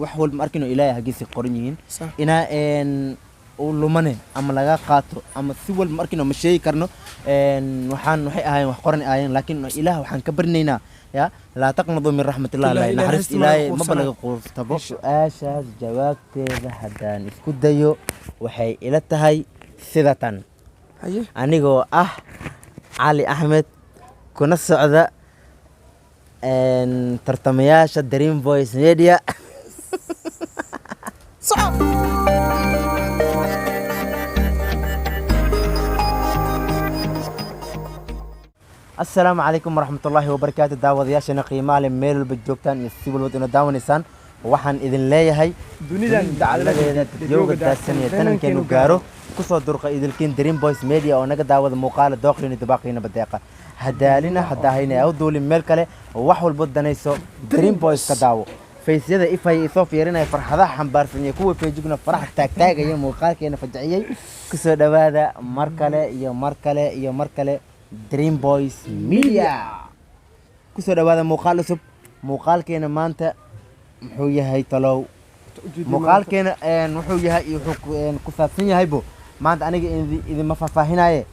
Wax walba ma arkino, Ilaahay hagiisa qoran yihiin. Sax. Inaa uu lumane ama laga qaato ama si walba ma arkino, ma sheegi karno. Waxay ahaayeen wax qoran ahaayeen, laakiin Ilaah waxaan ka barinaynaa ya laa taqnadu min raxmatillah. Ilaahay naxariis naxariista ma laga Ilaahay maba quursanayo. laga quurtabo. Su-aashaas jawaabteeda haddaan isku dayo, waxay ila tahay sida tan. Haye. Anigoo ah Cali Axmed, kuna socda tartamayaasha Dream Voice Media. Soco. Asalaamu calaykum waraxmatullaahi wabarakaatu. Daawadayaashana qiimaha leh, meel walba joogtaan iyo si walba ina daawanaysaan, waxaan idin leeyahay dunidan dacaladeeda dadyowga daadsan iyo danankeenu gaaro, kusoo durqa idilkiin Dream Boys Media oo naga daawada muuqaala dooqiina dubaaqiina badeeqa. Hadaalina hadaahayna au duulin meel kale, wax walbo danayso Dream Boys ka daawo. Faysyada ifaya isoo fiirinaya, farxadaha xambaarsan iyo kuwa feejigna farax taagtaagaya, muuqaalkeena fajaciyey, kusoo dhowaada mar kale iyo mar kale iyo mar kale Dream Boys Media. Kusoo dhowaada muuqaal cusub. Muuqaalkeena maanta muxuu yahay talow? Muuqaalkeena wuxuu yahay iyo wuxuu ku saabsan yahaybo maanta aniga idinma faahfaahinaye.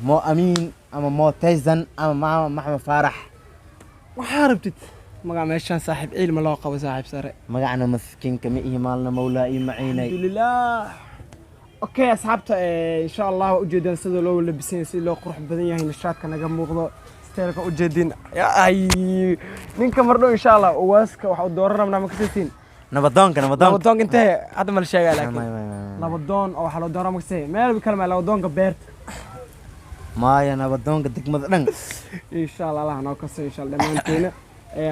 Mo Amiin ama Mo Taysan ama Maxamed Faarax. Waxaa rabtid magac meeshaan, saaxiib, ciilma loo qabo, saaxiib sare. Magacna maskiinka ma ihi, maalna mawlaa ii maciinay. Alxamdulilah. Okay asxaabta, insha Allah waa ujeedaan sida loo labisan yahay, sida loo qurux badan yahay, nishaadka naga muuqdo, style-ka ujeedin. Ay, ninka mardhow insha Allah uwaaska waxa uu dooran rabnaa, ma kasaysiin? Nabadoonka, nabadoonka. Nabadoonka intee hadda ma la sheegaa, laakiin May. nabadoon oo waxaa loo dooran, ma kasay, meel kale ma, nabadoonka beerta. Maya, nabadoonka degmada dhan. Insha Allah, Allah noo kaso insha Allah dhammaanteena.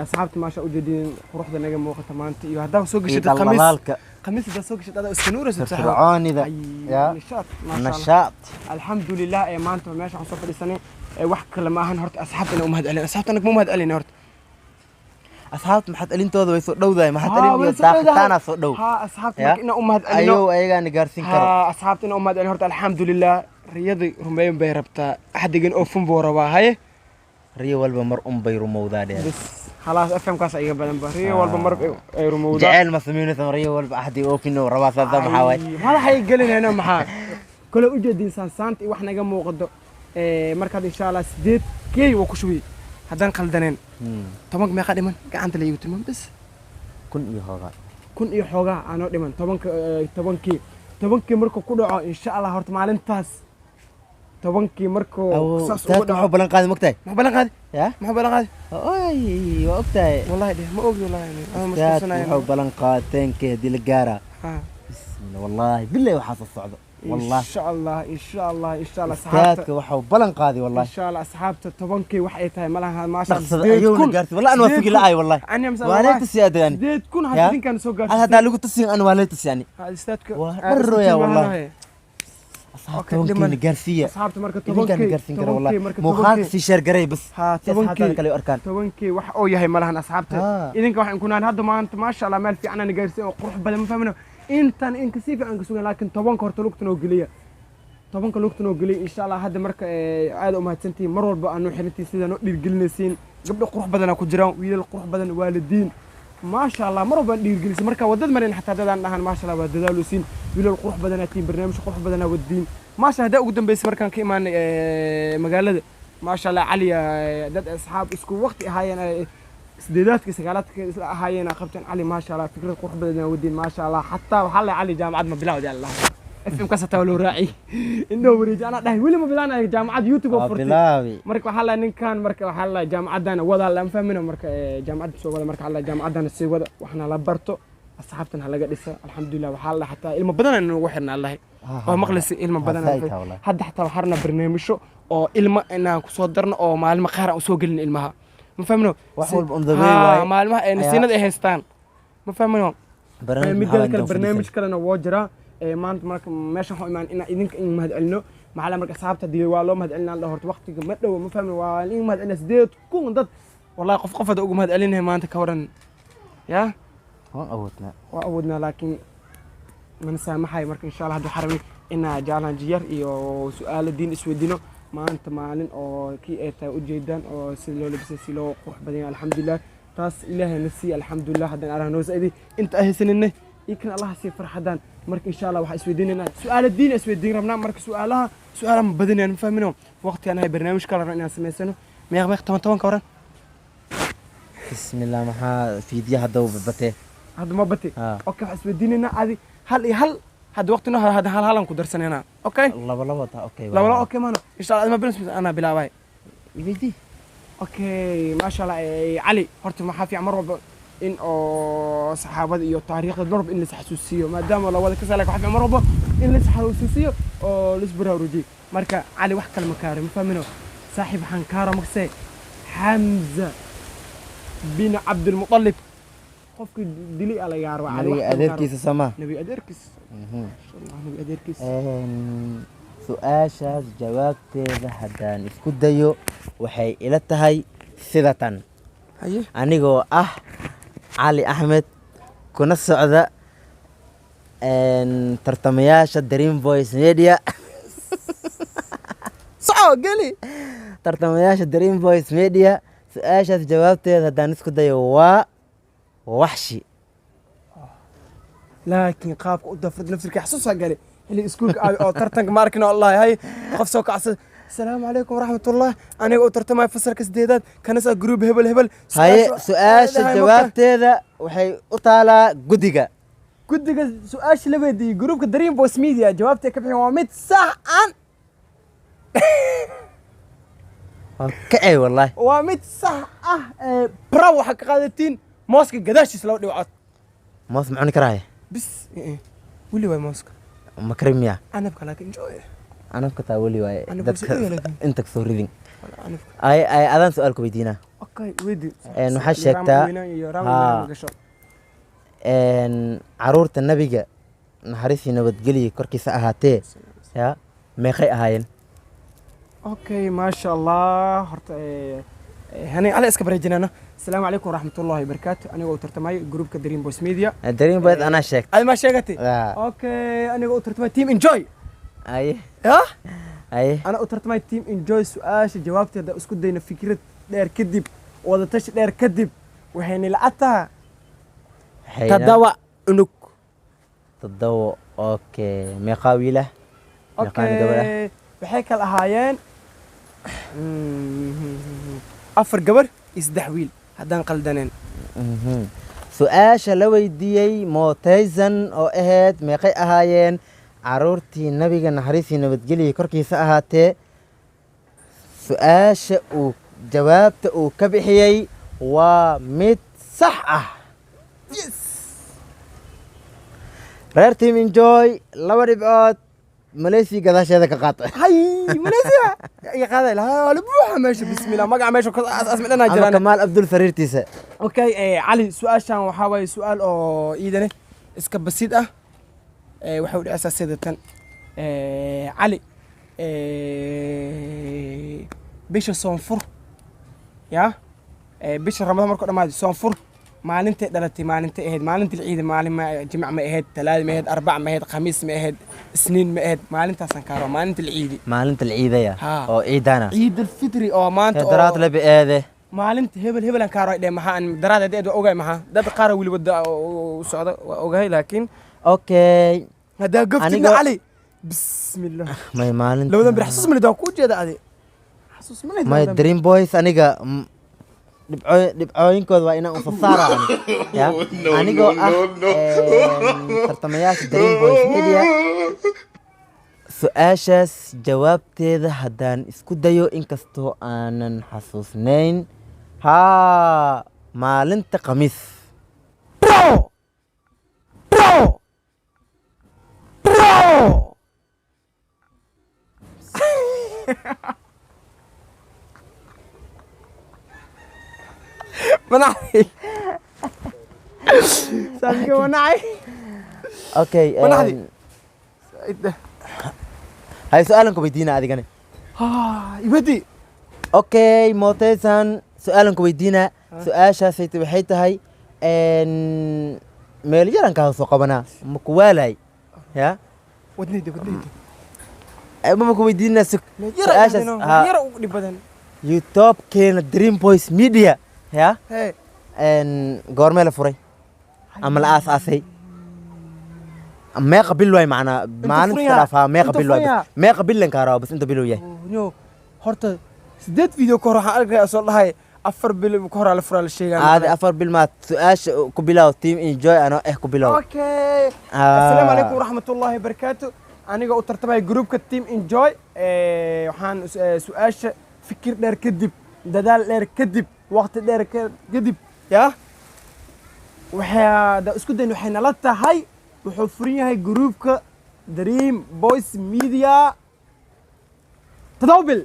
Asxaabta, maasha, ujeedin quruxda naga muuqata maanta iyo haddaa soo iyo gashid khamiis. dhaldhalaalka. Khamiis haddaa soo gashid, adaa iska nuuraysid, saaxiib. Firfircoonida. Ay, ya nishaad, maasha Allah. Nashaad. Alxamdulilah. Maanta meesha waxaan soo fadhiisanay, wax kale ma ahan, horta asxaabta inaan u mahad celin. Asxaabta anaga ma mahad celin horta. Asxaabta maxad elintooda way soo dhowdahay, maxad Haa, elin iyo way soo dhowdahay. daaqitaanaa soo dhow. Haa, asxaabta Ya? marka inaan u mahad celino. Ayow ayagaana gaarsiin karo. Haa, asxaabta inaan u mahad celin horta. Alxamdulilah, riyada rumeyn bay rabtaa, axdigan oofin buu rabaa. Haye. Riyo walba mar un bay rumowdaa dheer. Bas khalaas, FM kaas iga badan ba, riyo walba mar ay rumowdaa. Jaceyl ma samaynaysa, riyo walba axdi oofin oo rabaa, saasa maxaa waay? Ay, madaxay gelinayna maxaa kale ujeedin saansaanta iyo wax naga muuqdo. Markaad insha Allah 8K waa ku shubiyey haddaan qaldaneen. 10-ka meeqa dhiman? Gacanta la iigu tilmaam bas. 1000 iyo hoogaa. 1000 iyo xoogaa aanoo dhiman 10-ka. 10-kii markuu ku dhaco insha Allah, horta maalintaas 10-kii markuu saas ugu Ustaadka dhaco. Muxuu ballan qaaday, mogtahay? Muxuu ballan qaaday? Ya. Muxuu ballan qaaday? Oy, waa ogtahay. Wallahi dheh, ma ogi wallahi, ama Ustaadka mashquulsanayo. muxuu ballan qaateen haddii la gaaraa? Ha. Bismillah, wallahi billahi waxaa soo socdo wallahi. Insha Allah, insha Allah, insha Allah asxaabta. Ustaadka waxuu ballan qaaday wallahi. Insha Allah asxaabta, 10-kii wax ay tahay malaha, maasha Allah. Dhaqsada ayowna gaartay wallahi, an waa sugi la'ay wallahi. Ani amsa. Waa lay tusi aad ani. 8000 Ya? Hadda idinkaan soo Had gaarsiisay. Haddaa lagu tusin, an waa lay tusi ani. Ha, istaadka. Waa dharroya wallahi. Asxaabta, Okay, 10-kiina dhiman. gaarsiiya. Asxaabta marka idinkaan 10-kii gaarsiin kara 10-kii wallahi. marka Muuqaalka 10-kii sii share garay bas ha si asxaabtada 10-kii kale u arkaan. 10-kii wax oo yahay malahan asxaabta. Idinka waxaan kunaan hadda maanta, maasha Allah, meel fiican aan gaarsiin oo qurux badan, ma fahmino, intan in kasii fiican ka sugan, laakiin 10-ka horta lugta noo geliya, 10-ka lugta noo geliya insha Allah. Hadda marka aad u mahadsantihiin mar walba aanu xirantiin, sida noo dhiirgelinaysiin. Gabdho qurux badanaa ku jiraan, wiilal qurux badan, waalidiin, maasha Allah, mar walba aan dhiirgelisay. Marka wadad marin xataa dadaan dhahan, maasha Allah, waa dadaalusiin, wiilal qurux badanaa tihiin, barnaamij qurux badanaa wadiin, maasha. Haddaa ugu dambeysay markaan ka imaanay magaalada, maasha Allah, Cali, dad asxaab isku waqti ahaayeen, sideedaadka sagaalaadka isla ahaayeen aa qabteen. Cali, maasha Allah, fikrad qurux badan wadiin, maasha Allah. Xataa waxaa la Cali jaamacad ma bilawdi Allah FM kaas hataa waa loo raaci indhoo wareeji. Anaa dhahay weli ma bilaanayo jaamacad, YouTube oo Waa furtay. Bilaabi. Marka waxaa la ninkan, marka waxaa la jaamacadana wada la fahmina, marka jaamacadda soo wada, marka waxaa la jaamacadana sii wada, waxna la barto, asxaabtan ha laga dhisa. Alxamdulilah, waxaa la xataa ilmo badan aan ugu xirna Allahi waa maqlaysa, ilmo badan. Zaid ha wallahi. Hadda xataa waxaa rabnaa barnaamijyo oo ilmo inaan kusoo darno oo maalmo qaar aan usoo gelin ilmaha, ma fahmino? Wax walba on the way waaye. Maalmaha ay nasiinada ay haystaan, ma fahmino? Barnaamij Midda maxaa kale, intaan barnaamij fadhiisan? kalena woo jiraa. Maanta marka meesha waxaan u imaan inaan idinka in mahad celino. Maxaa la marka asxaabta hadii waa loo mahad celinaa la horta waqtiga ma dhowo, ma fahmin? Waa in mahad celina 8000 dad wallahi, qof qof hada ugu mahad celinahay maanta, ka waran ya? Waan awoodnaa. Waa awoodnaa, laakiin mana saamaxayo. Marka insha Allah hadda waxaan rabnay inaa challenge yar iyo su-aalo diin isweydiino maanta, maalin oo kii ay tahay ujeedaan oo sida loo labisay, si loo qurux badan yahay, alxamdulilah. Taas Ilaahay na siiya, alxamdulilah. Haddaan Allah noo saa'iday inta aan haysaninay ikan, Allah sii farxadaan. Marka insha Allah waxaan isweydiinaynaa su'aalo diin, isweydiin rabnaa. Marka su'aalaha ma badanayaan, ma fahmino. Waqtigaan ahay barnaamij kale rabnaa inaan samaysano. Meeq meeq, 10 10 ka waran? Bismillah, maxaa fiidya hadda u batee? Hadda ma bati. Ah. Okay, waxaan isweydiinaynaa adi hal iyo hal. Hadda waqti noo haro, hadda hal halan ku darsanaynaa, okay? Laba labo taa, okay. Laba laba, okay maano. Insha Allah ma bilas, anaa bilaabay. Iweydii. Okay, maasha Allah. Cali, horta maxaa fiican mar walba in oo saxaabada iyo taariikhda mar walba in la isxasuusiyo, maadaama la wada kasaalay. Waxaa fiican mar walba in la isxasuusiyo oo la isbaraarujiyo. Marka Cali, wax kale ma kaaro, ma fahmino saaxiib. Waxaan kaaro makse Xamza bin Cabdilmuطalib qofkii dilay aa laga rabaa, Cali. Nabiga Wax kale ma kaaro. Adeerkiisa sooma? Nabi adeerkiis. Masha Allah, nabi adeerkiis. Su-aashaas jawaabteeda haddaan isku dayo, waxay ila tahay sida tan. Haye. Anigoo ah Cali Axmed, kuna socda tartamayaasha Dream Voice Media. Soco geli. Tartamayaasha Dream Voice Media, su-aashaas jawaabteeda haddaan isku dayo waa Waxshi. Laakiin qaabka u dafrad nafsirka xasuusaa gale xilli iskuulka aabi oo tartanka ma arkin. Allah, hay qof soo kacsa, asalaamu calaykum waraxmatullah, aniga oo tartamaya fasalka sideedaad kanasa group hebel hebel. Haye, su-aasha jawaabteeda waxay u taalaa guddiga. Guddiga, su-aasha la weydiiyey groupka Dream Boys Media jawaabtay ka bixin waa mid sax aan. Waa kacay wallahi. Waa mid sax ah. Ee brow, waxaa ka qaadatiin mooska gadaashiis laba dhibcood. Moos ma cuni karaaye? Bis weli waay mooska. Ma karin miya? Canabka laakiin enjoy. Anabka taa weli waaye. Canabka dadka soo laakiin. Inta kasoo ridin. Canabka. Ay ay, adaan su-aal ku weydiinaa. Okay, weydi. Waxaa sheegtaa- iyo raam Haa. gasho. Caruurta nabiga naxariisii nabadgeliya korkiisa ahaatee ya meeqay ahaayeen? Okay, maasha Allah. Horta hani ala iska bareejinana. Asalaamu calaykum waraxmatullahi wabarakaatu, anigoo u tartamayo groupka Dream Boys Media. Dream Boys anaa sheegtay. Adi ma sheegatay? Ah. Okay, anigoo u tartamayo team Enjoy. Aye. Ya. Aye. Ana u tartamay team Enjoy, su-aasha jawaabteeda isku dayna fikrad dheer kadib, wadatashi dheer kadib, waxayna la taha 7 cunug. 7, okay. Meeqaa wiilah, meeqaana gabar ah? Okay, waxay kala ahaayeen afar gabar iyo saddex wiil haddaan qaldaneen. Su-aasha la weydiiyey Motaysan oo ahayd meeqay ahaayeen caruurtii nabiga naxariisii nabadgeliya korkiisa ahaatee, su-aasha uu jawaabta uu ka bixiyey waa mid sax ah. Reer team Enjoy laba dhibcood Malaysia gadaasheeda ka qaata. Hay, Malaysia iga qaaday lahaa la buuxa meesha. Bismillah, magaca meesha asmi dhanaa ama jiraan. Kamaal Abdul sariirtiisa. Okay, Cali, su-aashan waxaa waaye su-aal oo iidane iska basiid ah. Waxay u dhacaysaa sida tan. Cali, bisha Soonfur ya bisha Ramadaan markuu dhamaaday, Soonfur maalintay dhalatay, maalintay ahayd maalintii ciida? Maalin ma Jimc ma ahayd, Talaada ma ahayd, Arbac ma ahayd, Khamiis ma ahayd, Isniin ma ahayd? Maalintaasaan kaaro, maalinta ciidi. Maalinta ciidaya? Haa. Oo ciidana. Ciid Alfitri oo maanta oo daraad labi eede. Maalinta hebel hebelan kaaro dhe maxaa aan daraad adeed waa ogahay, maxaa dad qaar weli wada u socda waa ogahay, laakiin okay. Haddaa goftidna Anigoo- Cali, bismillah. May maalinta Labadan bir xasuus malid, waa kuu jeeda, adi xasuus malid. May Dream Boys aniga dhibcooyinkooda waa inaan usasaara ani ya anigoo ah tartamayaasha Dream Boys Media. Su-aashaas jawaabteeda haddaan isku dayo, inkastoo aanan xasuusnayn, haa, maalinta Khamiis. Bro, bro, bro. Manacay saaxiibka, manacay. Okay. Madaxdii. Hay, su-aalan ku weydiina adigane. Iwadi. Okay, mooteysan, su-aalan ku weydiina. Su-aashaasayta waxay tahay meel yaran kaa soo qabanaa ma ku waalay ya? Wadnayda, wadnayda. Mama ku weydiinaa, sug su-aashaas haa. Yara ugu dhib badan. YouTube-keena Dream Boys Media ya. Hee. Goormee la furay ama la aasaasay? Meeqa bil waay macnaa maalin furan iska yahay? dhaafaa meeqa Inta bil waay furan bas yahay? Meeqa bil lan kaa rabaa bas inta bil uu yahay. Nyo, horta 8 video ka hor waxaan arkaya soo dhahay 4 bil ka hor la furaa la sheegaa. Aadi 4 bil maad su-aasha ku bilow Team Enjoy anoo eh ku bilow. Okay. Ah. Assalaamu calaykum waraxmatullaahi wabarakaatu. Aniga u tartamaya groupka Team Enjoy, waxaan su-aasha fikir dheer kadib, dadaal dheer kadib, waqti dheer kadib ya waxaa da isku dayn waxay nala tahay wuxuu furan yahay groupka Dream Boys Media 7 bil.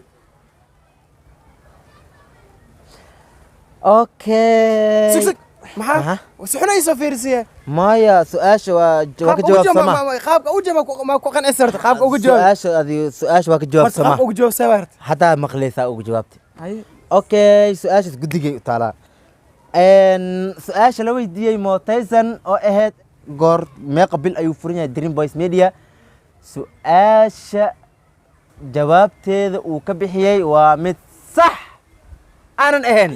Okay. Sug, sug, maxaa? Maxaa? Si xun ay soo fiirisiye. Maya, su-aasha waa ka jawaab sama. Qaabka ugu jawaab ma ku qancisa horta? Qaabka ugu jawaab. Su-aasha adi su-aasha waa ka jawaab Horta sama. Qaabka ugu jawaab saa horta. Haddaa maqlaysaa ugu jawaabtay. Haye. Okay, su-aashaas guddigay u taalaa. Su-aasha la weydiiyey Motaysan oo ahayd goor meeqa bil ayuu furan yahay Dream Boys Media, su-aasha jawaabteeda uu ka bixiyey waa mid sax aanan ahayn.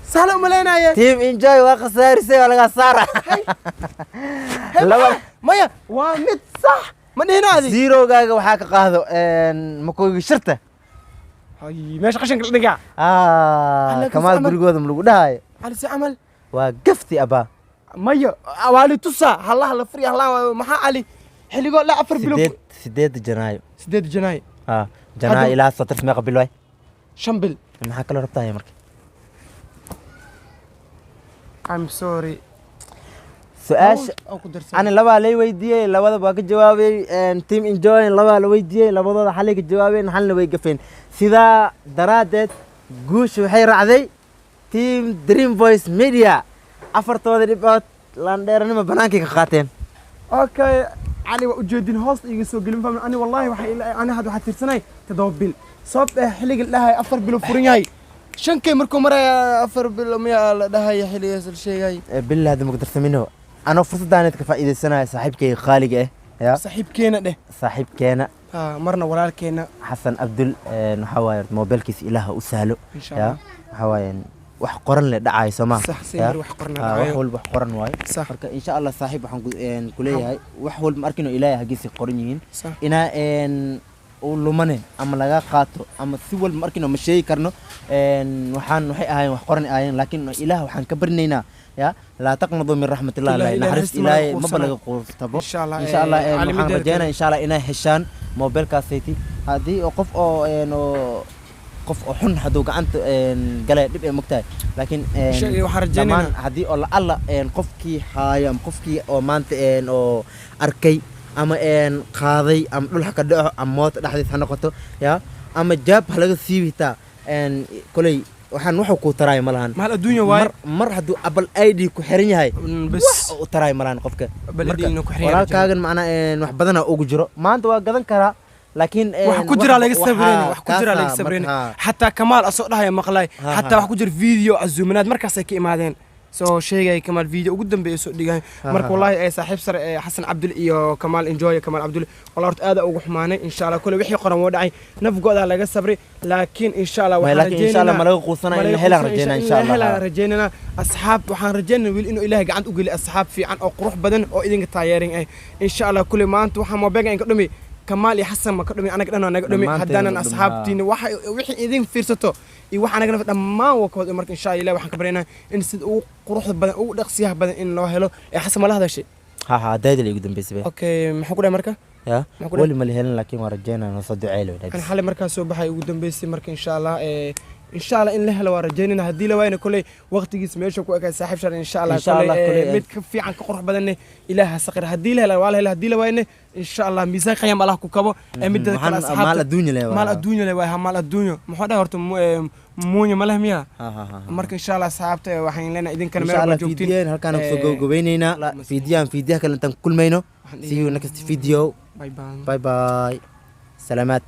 Sahla umaleynaye. Team Enjoy waa khasaarisay, waa lagaa saara laba. Maya, waa mid sax ma dhihino adi. Zerogaaga waxaa ka qaado makoogi shirta. Hay, meesha qashinka la dhigaa. Ah, Alla, Kamaal camal. Gurigooda ma lagu dhahayo. Cali si camal. Waa gafti abaa. Maya, waa li tusaa halaha la furi halaha maxaa cali xilligoo la 4 bilo. 8 8 Janaayo. 8 Janaayo. Ah, Janaayo. Ilaa sotar meeqa bil waay? 5 bil. Maxaa kaloo rabtaa marka? I'm sorry. Su-aasha oo ku darsan. Ani labaa lay weydiiyey, labadaba waa ka jawaabay. Team Enjoy labaa la weydiiyey, labadooda xalay ka jawaabeen, halna way gafeen. Sidaa daraaddeed guusha waxay raacday team Dream Voice Media, afartooda dhibcood laandheeranimo banaankay ka qaateen. Okay cali, waa ujeedin hoos iga soo gelin fahmin. Ani wallahi waxay ani hadda waxaa tirsanay 7 bil sabab eh xilliga la dhahay 4 bilo furan yahay shankay markuu maraya 4 bilo miyaa la dhahaya xilligaas la sheegay? Billah hadda maku darsamino anoo fursadaaneed ka faa'iidaysanaya saaxiibkayga qaaliga ah ya. Saaxiibkeena dheh. Saaxiibkeena. Ha, marna walaalkeena. Xasan Abdul, waxaa waaye moobilkiisa Ilaaha u sahlo. Insha ya Allah. Waxaa waaye wax qoran le dhacayo soo ma? Sax, si Ya? mar wax qoran Ah, wax dhacayo. walba wax qoran waaye. Sax. Marka insha Allah saaxiib waxaan ku leeyahay wax walba ma arkino Ilaahay hagiisa qoran yihiin. Sax. Inaa uu lumane ama laga qaato ama si walba ma arkino ma sheegi karno. Waxaan waxay ahaayeen wax qoran ahaayeen, laakiin Ilaah waxaan ka barinaynaa ya laa taqnadu min raxmatillah. Ilaahay naxariis naxariista ma laga Ilaahay maba quursanayo. laga quustabo. Insha Allah, Insha Allah, waxaan caalamideeda rajeynaa kale. insha Allah inay heshaan mobilkaasaytii haddii oo qof oo oo qof oo xun hadduu gacanta galay dhib ay mogtahay, laakiin Waxaan rajeynaynaa- dhammaan haddii oo la'alla qofkii haayo ama qofkii oo maanta oo arkay ama qaaday ama dhul ha ka dhaco ama moota dhexdiis ha noqoto ya ama jaab ha laga siibi hitaa, koley waxaan wuxuu kuu taraayo ma lahan. Mahal adduunya waaye. Mar hadduu Apple ID ku xiran yahay bas. wax u taraayo ma lahan qofka. Apple ID Marka, inuu ku xiran yahay. walaalkaagan macnaa wax badanaa ugu jiro maanta waa gadan karaa, laakiin wax ku jira laga sabreen, wax ku jira laga kaasaa sabreen. marka, xataa Kamaal asoo dhahaya maqlay. Xataa wax ku jira video azuuminaad markaasay ka imaadeen soo sheegay Kamaal video ugu dambeeyay soo dhigay. Marka wallahi ee saaxiib sare ee Xasan Cabdul iyo Kamaal Enjoy, Kamaal Cabdul, wallahi horta aad ugu xumaanay. Insha Allah kule wixii qoran woo dhacay, nafgooda laga sabray, laakiin insha Allah May, waxaan laakiin insha Allah ma laga quusanaa, in la helaan rajeynaa insha in la helaan Allah. Rajeynana asxaab, waxaan rajeynana wiil inuu Ilaahay gacant u geliyo asxaab fiican oo qurux badan oo idinka taageerin ah insha Allah. Kule maanta waxaan moobeega inka dhumi Kamaal iyo Xasan ma ka dhumi, anaga dhan waa naga dhumi. Dhammaanteen haddaanan na dhumi, asxaabtiina waxa wixii idin fiirsato iyo waxa anaga dhammaan waa ka wada. Marka insha Allah waxaan ka baryaynaa in sida ugu quruxda badan ugu dhaqsiyaha badan in loo helo. Ee Xasan ma la hadashay? Ha ha, daadil igu dambeysay be. Okay, maxaa ku dhahay marka? Ya. Maxaa ku dhahay? Weli ma la helin, laakiin waan rajeynaa noo soo duceeyo. Kan xalay markaa soo baxay ugu dambeysay. Marka insha Allah insha Allah in la helo waa rajaynayna. Haddii la waayna koley waqtigiis meesha ku ekay saaxiib shar insha Allah. Insha Allah, koley koley, mid ka fiican ka qurux badanne Ilaah ha saqir. Haddii la helo waa la helo, haddii la waayna insha Allah miisaan khayam Allah ku kabo. Midda kale Waxaan asxaabta maal adduunyo leh waa. Maal adduunyo leh waay, ha maal adduunyo muxuu dhahay horta muunya ma leh miya? Ha ha ha ha. Marka insha Allah asxaabta waxaan leenahay idinkana insha meel Allah walba joogtiin fiidiyeen halkaan kusoo gabagabaynaynaa fiidiyahan fiidiyaha kale intaan ku kulmayno. Waxaan See you next video. Bye bye. Bye bye, salaamaad.